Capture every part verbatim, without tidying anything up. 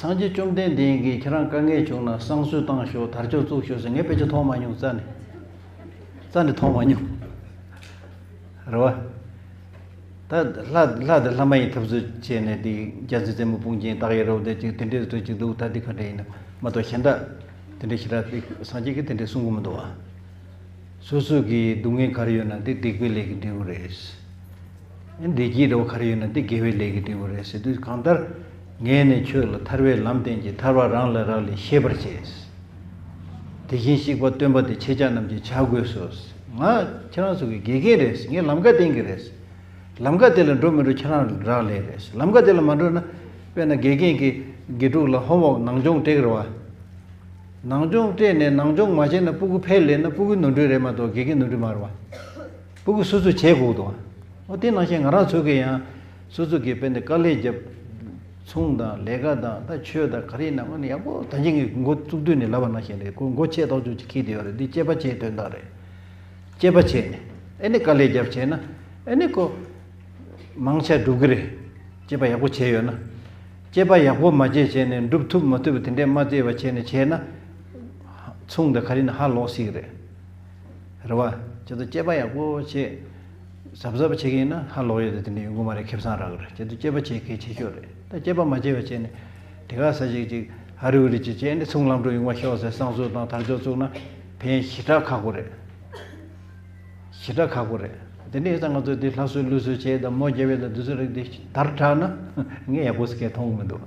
སངས་རྒྱས་བཅོམ་ལྡན་འདས་ཀྱིས་ཁྱེད་རང་དཀའ་ངལ་བྱུང་ན་བསང་གསོལ་བཏང་ཤོག་དར་ལྕོག་བཙུགས་ཤོག་ཟེར་ངས་དཔེ་ཆ་མཐོང་མ་མྱོང་རྩ་ནས། རྩ་ནས་མཐོང་མ་མྱོང་། རེད་བ། ད་ལྷ་ལྷ་དང་ལྷ་མ་ཡིན་འཐབ་རྩོད་བྱས་ནས་དེ་རྒྱལ་སྲས་རྩེ་མོ་དཔུང་ཅན་སྟག་ཡི་རི་བོ་དེ་ཅིག་དེ་འདྲས་རེ་ཅིག་འདུག་ད་དེ་ག་འདྲས་ཡིན་ན་མ་གཏོགས་གཞན་དག་དེ་འདྲས་ཞེ་དྲག་དེ་སངས་རྒྱས་ཀྱིས་དེ་འདྲས་གསུང་གི་མི་འདུག་བ། སོ་སོ་གི་སྡུག་བསྔལ་ག་རེ་ཡོད་ན་དེ་སྡིག་པའི་ལས་ཀྱིས་འགྲིག་གི་རེད། བདེ་སྐྱིད་རེ་བ་ག་རེ་ཡོད་ན་དེ་དགེ་བའི་ལས་ཀྱིས་འགྲིག་གི་རེད་ཟེར་དུས་གང་ལྟར་ངས་ནི་ཆོས་ལ་ཐར་པའི་ལམ་བསྟན་གྱི་ཐར་པ་རང་ལས་རག་ལས་ཤེས་པར་བྱས། དེ་བཞིན་གཤེགས་པ་སྟོན་པ་དེ་ཁྱེད་ཅག་རྣམས་ཀྱིས་བྱ་དགོས་སོ། ང་ཁྱེད་རང་ཚོ་གི་དགེ་རྒན་རེད། ངས་ལམ་ཁ་བསྟན་གྱི་རེད། ལམ་ཁ་དེ་ལ་འགྲོ་མི་འགྲོ་ཁྱེད་རང་རག་ལས་རེད། ལམ་ཁ་དེ་ལ་མ་འགྲོ་ན་དཔེར་ན་དགེ་རྒན་གྱིས་དགེ་ཕྲུག་ལ་ཧོམ་ཝོག་ནང་སྦྱོང་སྤྲད་ཀྱི་རེད་བ། ནང་སྦྱོང་སྤྲད་ནས་ནང་སྦྱོང་མ་བྱས་ན་སྤུ་གུ་ཕར་ལེན་ན་སྤུ་གུ་ནོར་འཁྲུལ་རེད་མ་གཏོགས་དགེ་རྒན་ནོར་འཁྲུལ་མ་རེད་བ། སྤུ་གུ་སོ་སོས་བྱེད་དགོས་འདུག་བ། འོ་དེ་ནང་བཞིན་ང་རང་ཚོ་གིས་ཡང་སོ་སོ་གིས་དཔེར་ན་དཀའ་ལས་བརྒྱབ། ཚོང་དང་ལས་ཀ་དང་ད་ཆོས་དང་ག་རེ་ཡིན་ན་དངོས་གནས་ཡག་པོ་ད་གིན་གྱི་མགོ་བཙུགས་དུས་ནས་ལབ་པ་ནང་བཞིན་རེད། ཁོ་མགོ་ཆེ་ཐག་ཆོད་ཅིག་འཁྱེར་བསྡད་ཡོད་རེད། འདི་དཔྱད་པ་བྱེད་དོན་དག་རེད། དཔྱད་པ་བྱས་ནས་ཨེ་ནི་དཀའ་ལས་བརྒྱབ་བྱས་ན་ཨེ་ནི་ཁོ་མང་ཆེ་འགྲུབ་གི་རེད། དཔྱད་པ་ཡག་པོ་བྱས་ཡོད་ན། དཔྱད་པ་ཡག་པོ་མ་བྱས་བྱས་ནས་འགྲུབ་ཐུབ་མ་ཐུབ་དེ་འདྲས་མ་བལྟས་པ་བྱས་ནས་བྱས་ན། ཚོང་དང་ག་རེ་ཡིན་ན་ཧ་ལོག་སྲིད་གི་རེད། རེད་བ། ཁྱེད་ཚོ་དཔྱད་པ་ཡག་པོ་བྱེད། གཟབ་གཟབ་བྱེད་ཀྱི་ཡིན་ན་ཧ་ལོག་ཡོད་དེ་དེ་འདྲ་ཡོང་གི་མ་རེད། ཁེ་བཟང་རག་གི་རེད། ཁྱེད་ཚོ་དཔྱད་པ་བྱེད་གལ་ཆེ་ཤོས་རེད། ད་དཔྱད་པ་མ་བྱས་པ་བྱས་ནས་དེ་ག་ས་ཞིག་ཅིག་ཧ་རི་ཧུ་རི་ཅིག་བྱས་ནས་ཚོང་ལམ་འགྲོ་ཡོང་བ་ཤོག་ཟེར་བསང་གསོལ་དང་དར་ལྕོག་བཙུགས་ན་ཕན་ཞེ་དྲག་ཁག་པོ་རེད། ཞེ་དྲག་ཁག་པོ་རེད། དེ་འདྲ་ཡིན་ཙང་ང་ཚོ་འདི་ལྷ་གསོལ་ཀླུ་གསོལ་བྱས་དང་མོ་རྒྱབ་ཡས་དང་འདི་ཚོ་རིགས་འདི་དར་དྲགས་ན་ངས་ཡག་པོ་ཟེར་མཁན་མཐོང་གི་མི་འདུག་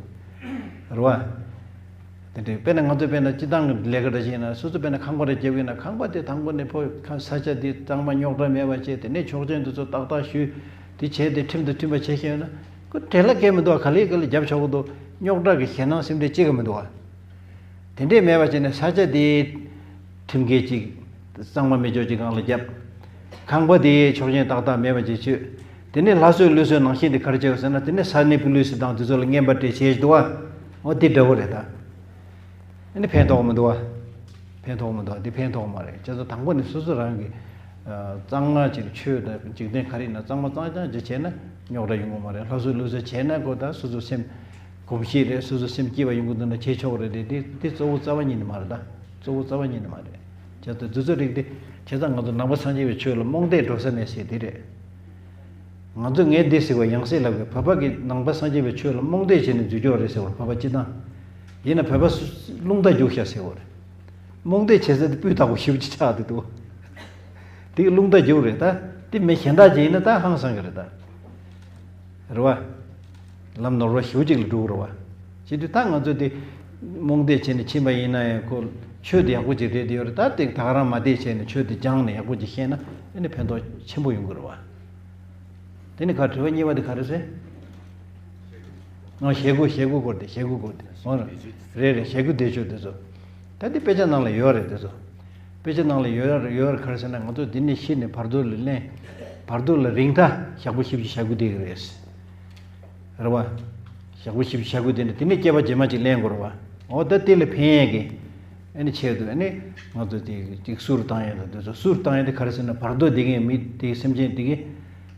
རེད་བ། དེ་འདྲའི་དཔེར་ན་ང་ཚོས་དཔེར་ན་སྤྱི་བཏང་གི་ལས་ཀ་འདྲ་ཞིག་ཡིན་ན་སོ་སོ་དཔེར་ན་ཁང་པ་རེ་རྒྱབ་ཡོད་ན་ཁང་པ་དེ་དང་པོ་ནས་ཕོ་ཁ་ས་ཆ་དེ་གཙང་མ་རྙོག་དྲ་མེད་པ་བྱས། དེ་ནས་ཆོག་མཆན་དེ་ཚོ་ཏག་ཏག་ཞུས། དེ་བྱས་ཏེ་ཁྲིམས་དང་མཐུན་པ་བྱས་ཤེས་ཡོད་ན་ཁོ་བྲེལ་བ་གང་ཡང་མི་འདུག་ག་ལེ་ག་ལེ་རྒྱབ་ཆོག་གི་འདུག་རྙོག་དྲ་གི་ཞེད་སྣང་སེམས་ཁྲལ་ཅི་ག་མི་འདུག་བ། དེ་འདྲས་མེད་པ་བྱས་ནས་ས་ཆ་དེ་ཁྲིམས་འགལ་ཅིག་གཙང་མ་མེད་ཅོག་ཅིག་སྒང་ལ་བརྒྱབ། ཁང་པ་དེ་ཆོག་མཆན་ཏག་ཏག་མེད་པ་ཅིག་བྱོས། དེ་ནས་ལྷ་གསོལ་ཀླུ་གསོལ་ནང་བཞིན་དེ་ག་རེ་བྱས་ཡོད་ཟེར་ན་དེ་ནས་ས་གནས་པུ་ལི་སི་དང་དེ་ཚོ་ལ་རྔན་པ་སྤྲད་བྱས་འདུག་བ། འོ་དེ་འདྲ་བོ་རེད་ད། ཨ་ནི་ཕན་ཐོགས་མི་འདུག་བ། ཕན་ཐོགས་མི་འདུག་བ། འདི་ཕན་ཐོགས་མ་རེད། བྱས་ཙང་དང་པོ་ནས་སོ་སོ་རང་གི་ཨ་གཙང་མ་ཅིག་ཆོས་དང་འཇིག་རྟེན་ག་རེ་ཡིན་ན་གཙང་མ་གཙང་རྐྱང་ཅིག་བྱས་ན་རྙོག་དྲ་ཡོང་གི་མ་རེད། ལྷ་གསོལ་ཀླུ་གསོལ་བྱས་ན་ཁོ་ད་སོ་སོ་སེམས་གོམས་གཤིས་རེད། སོ་སོ་སེམས་སྐྱིད་པ་ཡོང་གི་འདུག་ན་བྱེད་ཆོག་རེད་དེ། འདི་འདི་གཙོ་བོ་རྩ་བ་ཉིད་ནས་མ་རེད་ད། གཙོ་བོ་རྩ་བ་ཉིད་ནས་མ་རེད། བྱས་ཙང་འདི་ཚོ་རིགས་དེ་བྱས་ཙང་ང་ཚོ་ནང་པ་སངས་རྒྱས་པའི་ཆོས་ལ་རྨོངས་དད་འགྲོ་ས་མེད་ཟེར་དེ་རེད། ང་ཚོ་ངས་འདི་ཟེར་བ་ཡང་སེ་ལབ་གི། བོད་པ་གིས་ནང་པ་སངས་རྒྱས་པའི་ཆོས་ལ་རྨོངས་དད་བྱས་ནས་འཛུལ་ཀྱོག་རེད་ཟེར་བ་བོད་པ་སྤྱི་བཏང་། ཡིན་ན་བོད་པ་སུ་རླུང་རྟ་རྒྱུག་ཤག་ཟེར་བ་རེད། རྨོངས་དད་བྱེད་ས་དེ་སྤུས་དག་པོ་ཞེ་པོ་ཅིག་ཆགས་བསྡད་འདུག་དེ་གི་རླུང་རྟ་རྒྱུག་རེད་ད། དེ་མི་གཞན་དག་ཅིག་ཡིན་ན་ད་ཧང་སང་གི་རེད་ད། རེད་བ། ལམ་ནོར་བ་ཞེ་པོ་ཅིག་ལ་འགྲོ་གི་རེད་བ། བྱེད་དུས་ད་ང་ཚོ་དེ་རྨོངས་དད་བྱས་ནས་ཕྱིན་པ་ཡིན་ན་ཡང་ཁོ་ཆོས་དེ་ཡག་པོ་ཅིག་རེད་དེ་ཡོད་རེད། ད་དེ་ད་ག་རང་མ་བསྡད་བྱས་ནས་ཆོས་དེ་སྦྱངས་ནས་ཡག་པོ་ཅིག་ཤེས་ན་ཨ་ནི་ཕན་ཐོགས་ཆེན་པོ་ཡོང་གི་རེད་བ། དེ་ནི་ཁ་དྲི་བ་གཉིས་པ་དེ་ག་རེ་ཟེར། ཨ་ཞེ་དགུ་ཞེ་དགུ་སྐོར་དེ་ཞེ་དགུ་སྐོར་དེ་འོ་རེད་རེད། ཞེ་དགུ་བདེ་མཆོག་དེ་ཚོ། ད་འདི་དཔེ་ཆ་ནང་ལ་ཡོད་རེད་དེ་ཚོ། དཔེ་ཆ་ནང་ལ་ཡོད་རེད་ཡོད་རེད། ག་རེ་ཟེར་ན་ང་ཚོ་འདི་ནས་ཤི་ནས་བར་དོ་ལ་གླེང་། བར་དོ་ལ་རིང་ཐག་ཞག་པོ་བཞི་བཅུ་ཞེ་དགུ་བསྡད་ཀྱི་རེད། རེད་བ། ཞག་པོ་བཞི་བཅུ་ཞེ་དགུ་བསྡད་ནས་དེ་ནས་སྐྱེ་བ་རྗེས་མ་ཅིག་ལེན་དགོས་རེད་བ། འོ་ད་དེ་ལ་ཕན་ཡས་ཀྱི། ཨ་ནི་ཆེད་དུ་ཨ་ནི་ང་ཚོ་དེ་ཅིག་གསུར་བཏང་ཡས་དང་དེ་ཚོ། གསུར་བཏང་ཡས་དེ་ག་རེ་ཟེར་ན་བར་དོ་འདི་གའི་མི་དེ་སེམས་ཅན་འདི་གའི་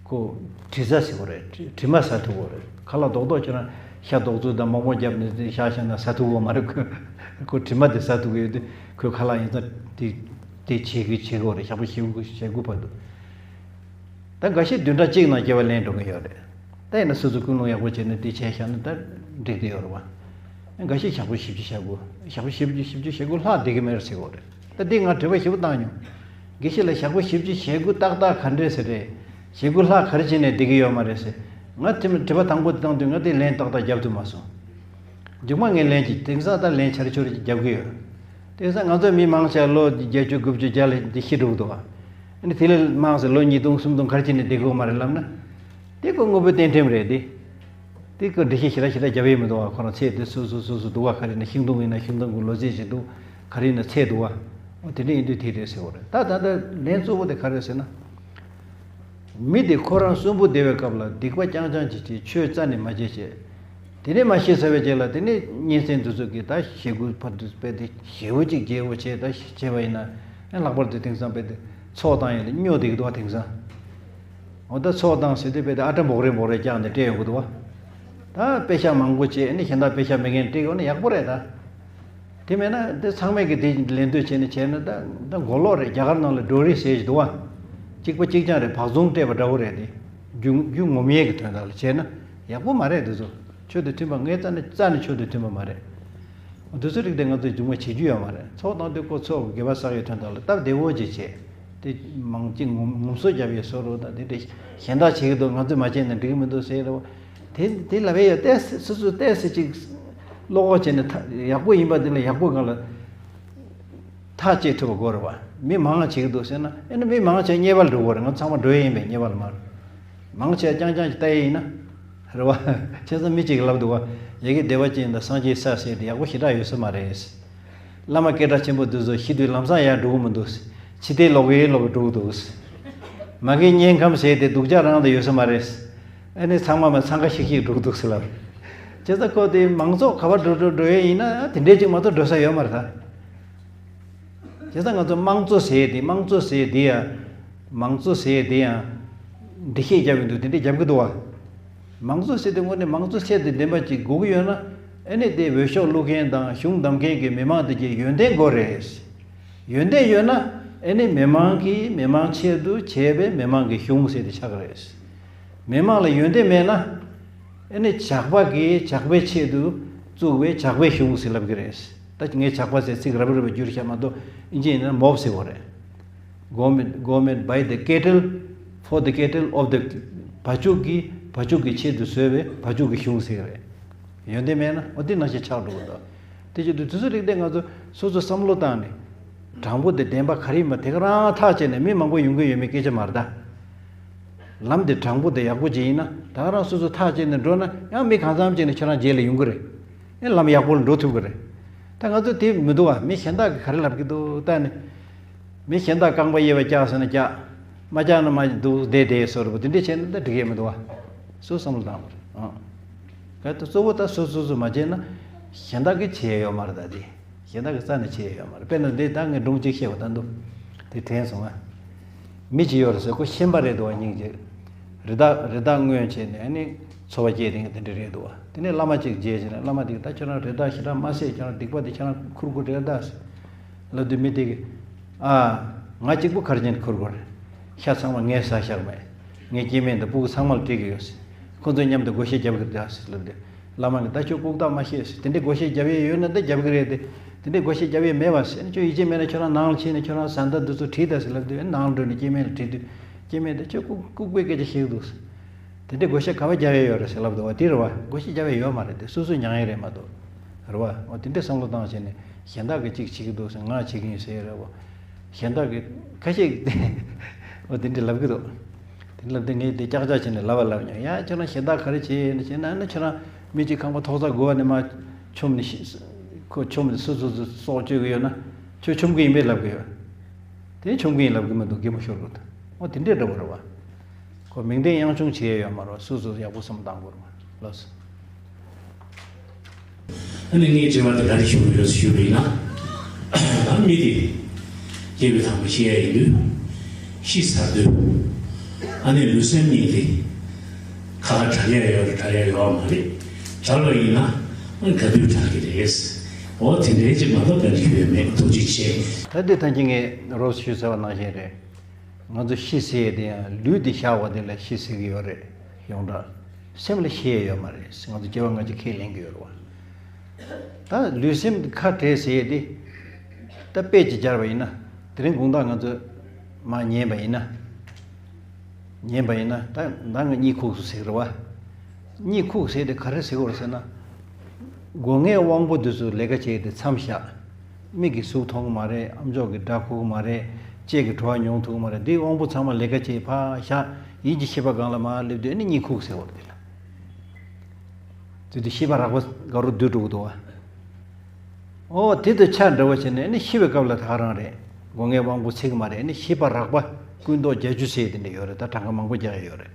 ཁོ་དྲི་ཟ་ཟེར་བ་རེད། དྲི་དྲི་མ་ཟ་ཐུབ་བ་རེད། ཁ་ལག་རྡོག་རྡོག་ཁྱེད་རང་ཤ་རྡོག་བཙུགས་དང་མོག་མོག་བརྒྱབ་ནས་དེ་བཞག་བཞག་ན་ཟ་ཐུབ་བ་མ་རེད། ཁོ་ཁོ་དྲི་མ་དེ་ཟ་ཐུབ་ཀྱི་ཡོད་དུས་ཁོའི་ཁ་ལག་ཡིན་ཙང་དེ་དེ་བྱེད་ཀྱི་བྱེད་དགོས་རེད། ཞག་པོ་བཞི་དགུ་ཞེ་དགུ་བར་དུ། ད་འགའ་ཤས་བདུན་ཕྲག་གཅིག་ནང་སྐྱེ་བ་ལེན་འགྲོ་གི་ཡོད་རེད། ད་ཡིན་ན་སོ་སོ་ཀུན་སློང་ཡག་པོ་བྱས་ནས་དེ་བྱས་བཞག་ན་ད་འགྲིག་གི་ཡོད་རེད་བ། འགའ་ཤས་ཞག་པོ་བཞི་བཅུ་ཞེ་དགུ། ཞག་པོ་བཞི་བཅུ་བཞི་བཅུ་ཞེ་དགུ་ལྷག་བསྡད་ཀྱི་མེད་ཟེར་གྱི་ཡོད་རེད། ད་འདི་ང་དྲི་བ་ཞེ་པོ་བཏང་མྱོང་། དགེ་བཤེས་ལགས་ཞག་པོ་བཞི་བཅུ་ཞེ་དགུ་ཏག་ཏག་ག་འདྲས་ཟེར་རེད། ཞེ་དགུ་ལྷག་ག་རེ་བྱས་ནས་བསྡད་ཀྱི་ཡོད་མ་རེད་ཟེར། ང་དེ་དྲི་བ་དང་པོ་དེ་བཏང་དུས་ང་དེ་ལན་ཏག་ཏག་རྒྱབ་ཐུབ་མ་སོང་། མཇུག་མ་ངས་ལན་གཅིག་དེང་སང་ད་ལན་ཆར་ཆུར་གཅིག་རྒྱབ་ཀྱི་ཡོད། དེང་སང་ང་ཚོ་མི་མང་ཆེ་ལོ་བརྒྱད་ཅུ་དགུ་བཅུ་བརྒྱ་ལ་འདི་ཤི་འགྲོ་གི་འདུག་བ། ཨ་ནི་དེ་ལས་མང་ཟེར་ལོ་ཉིས་སྟོང་སུམ་སྟོང་ག་རེ་བྱས་ནས་བསྡད་དགོས་མ་རེད་ལབ་ན། དེ་ཁོ་དངོས་པོའི་རྟེན་ཁྲིམས་རེད་དེ། དེ་ཁོ་འགྲེལ་བཤད་ཞེ་དྲག་ཞེ་དྲག་རྒྱབ་ཡས་མི་འདུག་བ། ཁོ་རང་ཚེ་དེ་སོ་སོ་སོ་སོ་འདུག་བ། ག་རེ་ཡིན་ན་ཤིང་སྡོང་ཡིན་ན་ཤིང་སྡོང་གི་ལོ་ཚད་ཅིག་འདུག་ག་རེ་ཡིན་ན་ཚད་འདུག་བ། འོ་དེ་འདྲ་ཡིན་དུས་དེ་རེད་ཟེར་བ་རེད། ད་ད་ལྟ་ལན་གཙོ་བོ་དེ་ག་རེ་ཟེར་ན། མི་དེ་ཁོ་རང་གསོན་པོ་བསྡད་པའི་སྐབས་ལ་སྡིག་པ་རྐྱང་རྐྱང་ཅིག་བྱས། ཆོས་རྩ་ནས་མ་བྱས་བྱས། དེ་ནས་མ་ཤི་ཚར་བའི་རྗེས་ལ་དེ་ནས་གཉེན་ཚན་དེ་ཚོ་གིས་ད་ཞེ་དགུ་བར་དུ་སྤེལ་ཏེ་ཞེ་པོ་ཅིག་རྒྱས་པོ་བྱས། ད་བྱས་པ་ཡིན་ན་ལྷག་པར་དུ་དེང་སང་སྤེལ་ཏེ་ཚོགས་བཏང་ཡས་ལ་སྨྱོ་བསྡད་ཀྱི་འདུག་བ། དེང་སང་འོ་ད་ཚོགས་བཏང་ཟེར་དུས་སྤེལ་ཏེ་ཨ་ཏྲ་འབོག་རེ་འབོག་རེ་བཀྱགས་ནས་སྤྲད་ཡོང་གི་འདུག་བ། ད་དཔེ་ཤག་མང་པོ་བྱས་ནས་གཞན་དག་དཔེ་ཤག་མེད་མཁན་བྲིས་དགོས་ན་ཡག་པོ་རེད་ད། དེ་མེད་ན་དེ་ཚང་མས་ཀྱི་དེ་ལེན་འདོད་བྱས་ནས་བྱས་ན་ད་ད་མགོ་ལོག་རེད། རྒྱ་གར་ནང་ལ་ཌོ་རི་ཟེར་གྱི་འདུག་བ། གཅིག་པ་གཅིག་རྐྱང་རེད། བག་ཚོང་སྤྲད་པ་འདྲ་བོ་རེད་དེ། རྒྱུ་རྒྱུ་ངོམ་ཡས་ཀྱི་དོན་དག་ལ་བྱས་ན་ཡག་པོ་མ་རེད། དེ་ཚོ་ཆོས་དང་མཐུན་པ་ངའི་རྩ་ནས་རྩ་ནས་ཆོས་དང་མཐུན་པ་མ་རེད། དེ་ཚོ་རིགས་དེ་ང་ཚོས་མཇུག་མ་བྱེད་རྒྱུ་ཡོད་མ་རེད། ཚོགས་དང་དུས་ཁོ་ཚོགས་དགེ་བ་བསགས་ཡོད་དོན་དག་ལ་སྟབས་བདེ་བོ་ཅིག་བྱས། དེ་མང་ཅིག་ངོམ་ངོམ་སོ་རྒྱབ་ཡས་བཟོ་རོགས་དང་། དེ་འདྲ་གཞན་དག་བྱེད་ཀྱི་འདུག་ང་ཚོས་མ་བྱས་ན་འགྲིག་གི་མི་འདུག་ཟེར་རོགས། དེ་དེ་ལབ་ཡས་ཡོད། ཏོག་ཙམ་སོ་སོས་ཏོག་ཙམ་ཅིག་བློ་ཁོག་བྱས་ནས་ཐ་ཡག་པོ་ཡིན་པ་དེ་ལ་ཡག་པོ་སྒང་ལ་ཐག་བཅད་ཐུབ་པ་དགོས་རེད་བ། མི་མང་བ་བྱེད་ཀྱི་འདུག་ཟེར་ན་ཨེ་ནི་མི་མང་བ་བྱས་ཉེས་པ་ལ་འགྲོ་གི་རེད། ང་ཚང་མ་འགྲོ་ཡས་ཡིན་པས་ཉེས་པ་ལ་མ་རེད། མང་ཆེ་རྐྱང་རྐྱང་ཅིག་ལྟ་ཡས་ཡིན་ན། རེད་བ། བྱས་ཙང་མི་གཅིག་གིས་ལབ་འདུག་བ། ཡ་གི་བདེ་བ་ཅན་དང་སངས་རྒྱས་ས་ཟེར་དེ་ཡག་པོ་ཞེ་དྲག་ཡོད་ས་མ་རེད། བླ་མ་སྐད་གྲགས་ཆེན་པོ་འདི་ཚོ་ཤི་དུས་ལམ་སང་ཡར་འགྲོ་གི་མི་འདུག་ཕྱི་བལྟས་ལོག་གི་ལོག་གི་འགྲོ་གི་འདུག་མ་གི་དམྱལ་ཁམས་ཟེར་དེ་སྡུག་ཅག་རང་དུ་ཡོད་ས་མ་རེད། ཨ་ནི་ཚང་མ་མ་འཚང་ཁ་ཤིག་ཤིག་འགྲོ་གི་འདུག་ཟེར་ལབ། བྱས་ཙང་ཁོ་དེ་མང་ཚོགས་ག་པར་འགྲོ་འགྲོ་འགྲོ་ཡས་ཡིན་ན་དེ་འདྲས་ཅིག་མ་གཏོགས་འགྲོ་ས་ཡོད་མ་རེད་ད། བྱས་ཙང་ང་ཚོ་དམངས་གཙོ་ཟེར་དེ་དམངས་གཙོ་ཟེར་དེ་ཡ། མང་གཙོ་ཟེར་དེ་ཡང་འགྲེལ་བཤད་རྒྱབ་ཡོང་དུས་དེ་འདྲས་རྒྱབ་ཀྱི་འདུག་བ། མང་གཙོ་ཟེར་དེ་དངོས་གནས་མང་གཙོ་ཚད་དང་ལྡན་པ་ཅིག་དགོས་ཀྱི་ཡོད་ན། ཨ་ནི་དེ་འོས་ཤོག་བླུག་མཁན་དང་གཞུང་བདམས་མཁན་གྱི་མི་མང་དེ་གྱི་ཡོན་ཏན་དགོས་རེད། ཡོན་ཏན་ཡོད་ན་ཨ་ནི་མི་མང་གིས་མི་མང་ཆེད་དུ་བྱས་པའི་མི་མང་གི་གཞུང་ཟེར་དེ་ཆགས་ཀྱི་རེད། མི་མང་ལ་ཡོན་ཏན་མེད་ན། ཨ་ནི་ཇག་པ་གིས་ཇག་པའི་ཆེད་དུ་བཙུགས་པའི་ཇག་པའི་གཞུང་ཟེར་ལབ་ཀྱི་རེད། ད་ངས་ཇག་པ་ཟེར་ཚིག་རབ་རིབ་བསྒྱུར་བཞག་མ་གཏོགས་ཨིན་ཇི་ཡིན་ན་མོབ་ཟེར་བ་རེད། Government, government by the cattle, for the cattle of the བ་ཕྱུགས་ཀྱི་བ་ཕྱུགས་ཀྱི་ཆེད་དུ་བཟོས་པའི་བ་ཕྱུགས་ཀྱི་གཞུང་ཟེར་གྱི་རེད། ཡོན་ཏན་མེད་ན་འོ་དེ་ནང་བཞིན་ཆགས་འགྲོ་གི་འདུག་དེ་བྱེད་དུས་དུས་ཚོད་རིག་སྟེ་ང་ཚོ་སོ་སོ་བསམ་བློ་བཏང་ནས། དྲང་པོ་དེ་བདེན་པ་ག་རེ་ཡིན་པ་དེ་ག་རང་ཐག་བཅད་ནས་མི་མང་པོ་ཡོང་གི་ཡོད་མེད་སྐད་ཆ་མ་རེད་ད། ལམ་དེ་དྲང་པོ་དེ་ཡག་པོ་ཅིག་ཡིན་ན་ད་ག་རང་སོ་སོ་ཐག་བཅད་ནས་འགྲོ་ན་ཡང་མི་གང་འཚམ་ཅིག་ནས་ཁྱོད་རང་རྗེས་ལ་ཡོང་གི་རེད། ཨེ་ལམ་ཡག་པོ་ལ་འགྲོ་ཐུབ་ཀྱི་རེད། ད་ང་ཚོ་དེ་མི་འདུག་བ། མི་གཞན་དག་གིས་ག་རེ་ལབ་ཀྱི་འདུག་ལྟ་ནས། མི་གཞན་དག་རྐང་པ་གཡས་པ་བཀྱག་ཟེར་ན་བཀྱག་མ་བཀྱག་ན་མ་འདུག་བསྡད་བསྡད་བཟོ་འདྲ་པོ་དེ་འདྲས་བྱས་ན་ད་འགྲིག་གི་མི་འདུག་བ། སུ་བསམ་བློ་བཏང་དགོས་རེད་ཨང་། གལ་ཏེ་གཙོ་བོ་ད་སོ་སོ་སོ་མ་བྱས་ན་གཞན་དག་གིས་བྱས་ཡོད་མ་རེད་ད་དེ། གཞན་དག་གི་རྩ་ནས་བྱས་ཡོད་མ་རེད། དཔེར་ན་འདི་ད་ངས་སྒྲུང་གཅིག་བཤད་པ་ད་འདུག་དེ་དྲན་སོང་ང་། མི་གཅིག་ཡོད་རེད་ཟེར། ཁོ་ཤན་པ་རེད་འདུག་བ། སྙིང་རྗེ། རི་དྭགས་རི་དྭགས་རྔོན་བྱས་ནས་ཨ་ནི་འཚོ་བ་སྐྱེལ་དེ་དེ་འདྲ་རེད་འདུག་བ། དེ་ནས་བླ་མ་གཅིག་མཇལ་བྱས་ནས་བླ་མ་དེ་གིས་ད་ཁྱོད་རང་རི་དྭགས་ཞེ་དྲག་མ་བསད། ཁྱོད་རང་སྡིག་པ་དེ་ཁྱོད་རང་ཁུར་དགོས་རེད་ད་ཟེར་ལབ་དུས་མི་དེ་གིས་ཨ་ང་གཅིག་པུ་ག་རེ་བྱས་ནས་ཁུར་དགོས་རེད། ཤ་ཚང་མ་ངས་ཟ་བཞག་མེད། ངའི་སྐྱེ་དམན་དང་སྤུ་གུ་ཚང་མ་ལ་སྤྲད་ཀྱི་ཡོད་ཟེར། ཁོ་ཚོས་མཉམ་དུ་བགོ་བཤའ་རྒྱབ་ཀྱི་རེད་ཟེར་ལབ་དུས། བླ་མ་གིས་ད་ཁྱོད་ལྐུགས་རྟགས་མ་བཤད་ཟེར། དེ་འདྲའི་བགོ་བཤའ་རྒྱབ་ཡས་ཡོད་ན་ད་རྒྱབ་ཀྱི་རེད་དེ། དེ་འདྲའི་བགོ་བཤའ་རྒྱབ་ཡས་མེད་པ་ཟེར། ཁྱོད་ཡིད་ཆེས་མེད་ན་ཁྱོད་རང་ནང་ལ་ཕྱིན་ནས་ཁྱོད་རང་བཟའ་ཟླ་འདི་ཚོ་དྲིས་དང་ཟེར་ལབ་དུས་ནང་ལ་འགྲོ་ནས་སྐྱེ་དམན་ལ་དྲིས་དུས་སྐྱེ་དམན་དེ་ཁྱོད་ལྐུགས་ལྐུགས་པའི་སྐད་ཆ་བཤད་ཀྱི་འདུག་ཟེར། དེ་འདྲའི་བགོ་བཤའ་ག་པར་རྒྱབ་ཡས་ཡོད་རེད་ཟེར་ལབ་འདུག་བ། དེ་རེད་བ། བགོ་བཤའ་རྒྱབ་ཡས་ཡོད་མ་རེད་དེ། སོ་སོས་མྱངས་ཡས་རེད་མ་གཏོགས། རེད་བ། འོ་དེ་འདྲའི་བསམ་བློ་བཏང་བྱས་ནས་གཞན་དག་གིས་གཅིག་བྱེད་ཀྱི་འདུག་ཟེར་ང་བྱེད་ཀྱི་ཡིན་ཟེར་ཡས་རེད་བ། གཞན་དག་གིས་ཁ་ཤས་ཀྱིས་འོ་དེ་འདྲ་ལབ་ཀྱི་འདུག་དེ་ལབ་དུས་ངས་དེ་ཀྱག་ཀྱག་བྱས་ནས་ལབ་པ་ལབ་མྱོང་། ཡ་ཁྱོད་རང་གཞན་དག་ག་རེ་བྱས་ཡིན་ཟེར་ན་ཨ་ནི་ཁྱོད་རང་མི་གཅིག་ཁང་པ་ཐོག་ས་དགུ་པ་ནས་མར་མཆོངས་ནས་ཤི། ཁོ་མཆོངས་ནས་སོ་སོ་སོ་སྲོག་གཅོད་ཀྱི་ཡོད་ན་ཁྱོད་མཆོང་གི་ཡིན་པས་ལབ་ཀྱི་ཡོད། དེ་མཆོང་གི་ཡིན་ལབ་ཀྱི་མི་འདུག་གད་མོ་ཤོར་དགོས་འདུག་འོ་དེ་འདྲས་འདྲ་པོ་རེད་བ། ཁོ་མིང་དོན་དབྱངས་ཆུང་བྱེད་ཡས་ཡོད་མ་རེད་བ། སོ་སོ་ཡག་པོ་བསམ་བློ་བཏང་དགོས་རེད་བ། ལགས་སོ། ཨ་ནི་ངས་དྲི་བ་འདི་ག་རེ་ཞུ་གི་ཡོད་ཞུས་པ་ཡིན་ན། ད་མི་དེ་སྐྱེ་བའི་དང་པོ་ཤི་ཡ་ཡིན་དུས། ཤི་ཚར་དུས། ཨ་ནི་ལུས་སེམས་གཉིས་དེ་ཁ་ཁ་བྲལ་ཡ་ཡོད་རེད་བྲལ་ཡ་ཡོད་མ་རེད། བྲལ་བ་ཡིན་ན་ཨ་ནི་ག་དུས་བྲལ་གི་རེད། འོ་དེ་འདྲའི་ཅིག་མ་གཏོགས་ག་རེ་ཞུ་ཡ་མེད། ཐུགས་རྗེ་ཆེ། ད་འདི་ཐང་ཅིག་ངས་རོབ་ཞུས་ཚར་བ་ནང་བཞིན་རེད། ང་ཚོ་ཤི་ཟེར་ཡས་དེ་ཡང་ལུས་འདི་བཞག་པ་དེ་ལ་ཤི་ཟེར་གི་ཡོད་རེད། ཡོངས་གྲགས་སེམས་ལ་ཤི་ཡས་ཡོད་མ་རེད། ང་ཚོ་སྐྱེ་བ་སྔ་ཕྱི་ཁས་ལེན་གི་ཡོད་རེད་བ། ད་ལུས་སེམས་ཁ་བྲལ་ཟེར་ཡས་དེ་ད་དཔེ་ཅིག་སྦྱར་བ་ཡིན་ན། དེ་རིང་དགོང་དག་ང་ཚོ་མར་ཉལ་བ་ཡིན་ན། ཉན་པ་ཡིན་ན་ད་ད་ང་གཉིད་ཁུག་སོང་ཟེར་གི་རེད་བ། གཉིད་ཁུག་ཟེར་དེ་ག་རེ་ཟེར་གི་རེད་ཟེར་ན། སྒོ་ལྔའི་དབང་པོ་དེ་ཚོ་ལས་ཀ་བྱེད་དེ་མཚམས་བཞག་མིག་གིས་གཟུགས་མཐོང་གི་མ་རེད། ཨམ་ཅོག་གིས་སྒྲ་གོ་གི་མ་རེད། ལྕེ་གིས་བྲོ་བ་མྱོང་ཐུབ་ཀྱི་མ་རེད། འདིའི་དབང་པོ་ཚང་མ་ལས་ཀ་བྱེད་ཕར་བཞག་ཡིད་ཀྱི་ཤེས་པ་སྒང་ལ་མར་སླེབས་དུས་ཨ་ནི་གཉིད་ཁུག་ཟེར་བ་རེད་དེ་ལ། དེ་དུས་ཤེས་པ་རགས་པ་དགའ་རུ་སྡུད་འགྲོ་གི་འདུག་བ། ཨོ་དེ་དང་ཆ་འདྲ་བ་བྱས་ནས་ཨ་ནི་ཤི་བའི་སྐབས་ལ་ད་ག་རང་རེད། སྒོ་ལྔའི་དབང་པོ་ཚིག་མ་རེད། ཨ་ནི་ཤེས་པ་རགས་པ་ཀུན་རྟོག་བརྒྱད་ཅུ་ཟེར་དེ་འདྲ་ཡོད་རེད། ད་གྲངས་ཀ་མང་པོ་རྒྱག་ཡ་ཡོད་རེད།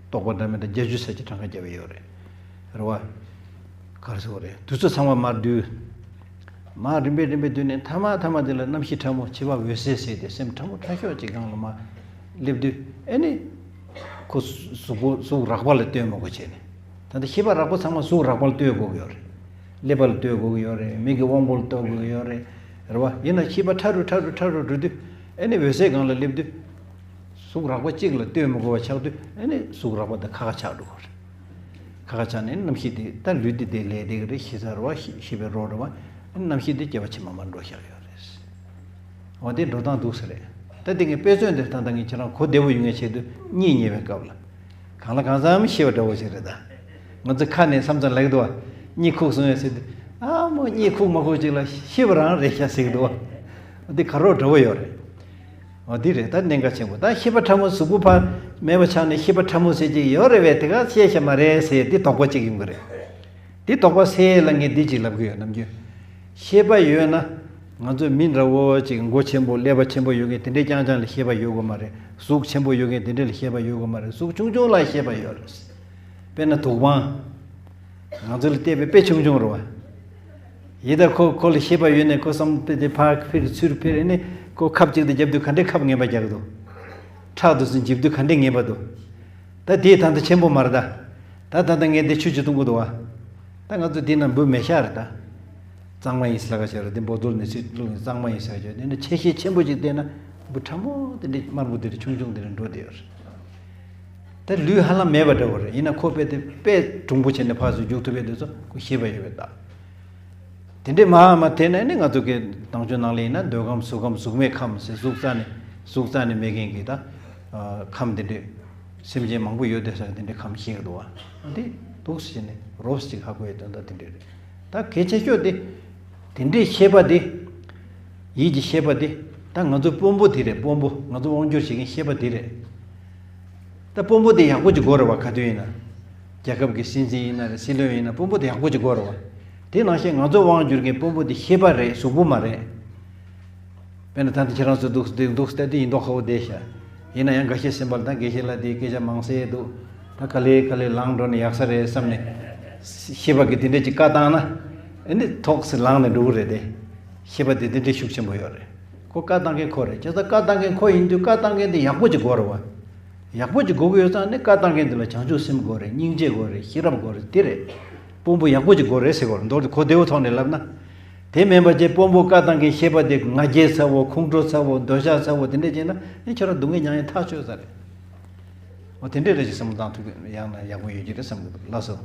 རྟོག་པ་འདྲ་མིན་ད་བརྒྱད་ཅུ་ཟེར་གྱི་གྲངས་ཀ་རྒྱབ་ཡ་ཡོད་རེད། རེད་བ། ག་རེ་ཟེར་བ་རེད། དུས་ཚོད་ཚང་མ་མར་བསྡུས། མར་རིམ་པས་རིམ་པས་བསྡུས་ནས་མཐའ་མ་མཐའ་མ་དེ་ལ་རྣམ་ཤེས་ཕྲ་མོ་འཆི་བ་འོད་གསལ་ཟེར་དེ་སེམས་ཕྲ་མོ་ཕྲ་ཤོས་ཅིག་སྒང་ལ་མར་སླེབས་དུས་ཨ་ནི། ཁོ་གཟུགས་པོ་གཟུགས་རགས་པ་ལ་ལྟོས་མ་དགོས་བྱས་ནས། ད་ལྟ་ཤེས་པ་རགས་པ་ཚང་མ་གཟུགས་རགས་པ་ལ་ལྟོས་དགོས་ཀྱི་ཡོད་རེད། ཀླད་པ་ལ་ལྟོས་དགོས་ཀྱི་ཡོད་རེད། མིག་གི་དབང་པོ་ལ་ལྟོས་དགོས་ཀྱི་ཡོད་རེད། རེད་བ། ཡིན་ན་ཤེས་པ་ཕྲ་རུ་ཕྲ་རུ་ཕྲ་རུ་འགྲོ་དུས། ཨེ་ནི་འོད་གསལ་སྒང་ལ་སླེབས་དུས། གཟུགས་རགས་པ་གཅིག་ལ་ལྟོས་མི་དགོས་པ་ཆགས་དུས། ཨེ་ནི་གཟུགས་རགས་པ་དེ་ཁ་ཁ་ཆགས་འགྲོ་གི་རེད། ཁ་ཁ་ཆགས་ནས་རྣམ་ཤེས་དེ་ད་ལུས་དེ་དེ་ལས་དེ་གི་རེད། ཤེས་ཚར་བ་ཤེས་ཤེས་པའི་རོ་རེད་བ། རྣམ་ཤེས་དེ་སྐྱེ་བ་ཕྱི་མ་མར་འགྲོ་བཞག་ཡོད་རེད། འོ་དེ་འགྲོ་སྟངས་འདུག་ས་རེད། ད་དེ་ངས་དཔེ་མཚོན་དེར་ད་ལྟ་ངས་ཁྱེད་རང་གོ་བདེ་བོ་ཡོང་ངེས་ཆེད་དུ་གཉིད་ཉལ་བའི་སྐབས་ལ། གང་ལ་གང་འཚམ་ཤེས་པ་འདྲ་བོ་ཞིག་རེད་ད། ང་ཚོ་ཁ་ནས་མཚམས་མཚམས་ལབ་ཀྱི་འདུག་བ། གཉིད་ཁུག་སོང་ངས་ཟེར་དུས། ཨ་མོ་གཉིད་ཁུག་མ་ཁུག་ཅིག་ལ་ཤེས་པ་རང་རེད་ཤག་ཟེར་གྱི་འདུག་བ། འདི་ག་རོ་འདྲ་བོ་ཡོད་རེད། འོ་འདི་རེད། ད་གནད་འགག་ཆེན་པོ། ད་ཤེས་པ་ཕྲ་མོ། གཟུགས་པོ་ཕར་མེད་པ་ཆགས་ནས་ཤེས་པ་ཕྲ་མོ་ཟེར་གྱི་ཡོད་རེད་བས། དེ་ག་བཤད་ཤ་མ་རེད་ཟེར། འདི་དོགས་པ་གཅིག་ཡོང་གི་རེད། འདི་དོགས་པ་སེལ་ལ་ངས་འདི་གཅིག་ལབ་གི་ཡོད། ནམ་རྒྱུན་ཤེས་པ་ཡོད་ན། ང་ཚོ་མི་འདྲ་བོ་ཅིག་མགོ་ཆེན་པོ་ཀླད་པ་ཆེན་པོ་ཡོད་མཁན་དེ་འདྲའི་རྐྱང་རྐྱང་ལ་ཤེས་པ་ཡོད་དགོས་མ་རེད། གཟུགས་ཆེན་པོ་ཡོད་མཁན་དེ་འདྲ་ལ་ཤེས་པ་ཡོད་དགོས་མ་རེད། གཟུགས་ཆུང་ཆུང་ལ་ཤེས་པ་ཡོད་རེད། དཔེར་ན་དུག་པང་། ང་ཚོ་ལ་བལྟས་པའི་དཔེ་ཆུང་ཆུང་རེད་བ། ཡིན་ད་ཁོ་ཁོ་ལ་ཤེས་པ་ཡོད་ནས་ཁོ་བསམ་པའི་དེ་ཕར་འཕིར་ཚུར་འཕིར་ནས་ཁོ་ཁབ་ཅིག་ཏུ་རྒྱབ་དུས་ག་འདྲའི་ཁབ་ངན་པ་རྒྱག་གི་འདུག་ཁྲག་དུ་སུ་འཇིབ་དུས་ག་འདྲའི་ངན་པ་འདུག་ད་དེའི་ད་ལྟ་ཆེན་པོ་མ་རེད་ད། ད་ད་ལྟ་ངས་འདི་ཆུ་ཅིག་འཐུང་གི་འདུག་བ། ད་ང་ཚོ་འདི་ན་འབུ་མེ་ཤ་རེད་ད། གཙང་མ་ཡིན་ཟེར་ལ་ཁ་བྱས་རེད། འདི་འབོ་ཏོལ་ནས་ཚུར་བླུགས་ནས་གཙང་མ་ཡིན་ཟེར་ལ་ཁ་བྱས། འདི་ན་ཆེ་ཤེལ་ཆེན་པོ་ཅིག་བལྟས་ན་འབུ་ཕྲ་མོ་དེ་འདྲ་དམར་པོ་དེ་འདྲ་ཆུང་ཆུང་དེ་འདྲ་འགྲོ་བསྡད་ཡོད་རེད། ད་ལུས་ཧ་ལམ་མེད་པ་འདྲ་བོ་རེད། ཡིན་ན་ཁོ་དཔེ་དེ་དཔེ་གྲུང་པོ་བྱས་ནས་ཕར་ཚུར་རྒྱུག་ཐུབ་པའི་དུས་ཚོད་ཁོ་ཤེས་པ་ཡོད་པའི་རྟགས། དེ་འདྲས་མ་མ་དེ་ནས་ནི་ང་ཚོ་གི་ནང་ཆོས་ནང་ལ་ཡིན་ན་འདོད་ཁམས་གཟུགས་ཁམས་གཟུགས་མེད་ཁམས་ཟེར། གཟུགས་རྩ་ནས་གཟུགས་རྩ་ནས་མེད་མཁན་གྱི་ད་ཁམས་དེ་འདྲས་སེམས་ཅན་མང་པོ་ཡོད་དེ་ས་དེ་འདྲས་ཁམས་ཤེས་ཀྱི་འདུག་བ། འདི་འདུག་ཟེར་ནས་རོབ་ཅིག་ཧ་གོ་ཡའི་དོན་དག་དེ་འདྲས་རེད། ད་གལ་ཆེ་ཤོས་དེ་དེ་འདྲས་ཤེས་པ་དེ། ཡིད་ཀྱི་ཤེས་པ་དེ། ད་ང་ཚོ་དཔོན་པོ་དེ་རེད། དཔོན་པོ་ང་ཚོ་དབང་སྒྱུར་བྱེད་མཁན་ཤེས་པ་དེ་རེད། ད་དཔོན་པོ་དེ་ཡག་པོ་ཅིག་དགོས་རེད་བ། ག་དུས་ཡིན་ན། རྒྱལ་ཁབ་ཀྱི་སྲིད་འཛིན་ཡིན་ན་རེད། སྲིད་བློན་ཡིན་ན། དཔོན་པོ་དེ་ཡག་པོ་ཅིག་དགོས་རེད་བ། དེ་ནང་བཞིན་ང་ཚོ་དབང་སྒྱུར་མཁན་དཔོན་པོ་དེ་ཤེས་པ་རེད། གཟུགས་པོ་མ་རེད། དཔེར་ན་ད་ལྟ་ཁྱེད་རང་ཚོ་འདུག་འདུག་འདུག་ལྟ་དུས་ཡིན་མདོག་ཁ་པོ་བསྡད་ཤག་ཡིན་ན་ཡང་འགའ་ཤས་སེམས་པ་ལ་ད་དགེ་བཤེས་ལགས་དེའི་སྐད་ཆ་མང་སེ་འདུག་ད་ག་ལེ་ག་ལེ་ལངས་འགྲོ་ན་ཡག་ས་རེད་བསམ་ནས། ཤེས་པ་གི་དེ་འདྲས་ཅིག་བཀའ་བཏང་ན། ཨེ་ནི་ཐོག་སེ་ལངས་ནས་འགྲོ་གི་རེད་དེ། ཤེས་པ་དེ་དེ་འདྲས་ཤུགས་ཆེན་པོ་ཡོད་རེད། ཁོ་བཀའ་བཏང་མཁན་ཁོ་རེད། བྱས་ཙང་བཀའ་བཏང་མཁན་ཁོ་ཡིན་དུས་བཀའ་བཏང་མཁན་དེ་ཡག་པོ་ཅིག་དགོས་རེད་བ། ཡག་པོ་ཅིག་དགོས་ཀྱི་ཡོད་ཙང་ནི་བཀའ་བཏང་མཁན་དེ་ལ་བྱང་ཆུབ་སེམས་དགོས་རེད། སྙིང་རྗེ་དགོས་རེད། ཤེས་རབ་དགོས་རེད། དེ་རེད། དཔོན་པོ་ཡག་པོ་ཅིག་དགོས་རེད་ཟེར་དགོས་རེད། མདོར་དེ་གོ་བདེ་བོ་ཐོག་ནས་ལབ་ན། དེ་མིན་པ་ཅིག་དཔོན་པོ་བཀའ་བཏང་མཁན་ཤེས་པ་དེ་ང་རྒྱལ་ཚ་བོ། ཁོང་ཁྲོ་ཚ་བོ། འདོད་ཆགས་ཚ་བོ། དེ་འདྲས་བྱས་ན་ནི་ཁྱོད་རང་སྡུག་བསྔལ་མྱངས་ཡ་ཐག་ཆོད་ས་རེད། འོ་དེ་འདྲས་རེད་ཅེས་བསམ་བློ་བཏང་ཐུབ་ཡང་ན་ཡག་པོ་ཡོད་ཀྱི་རེད་བསམ་གྱི་འདུག་ལགས་སོ།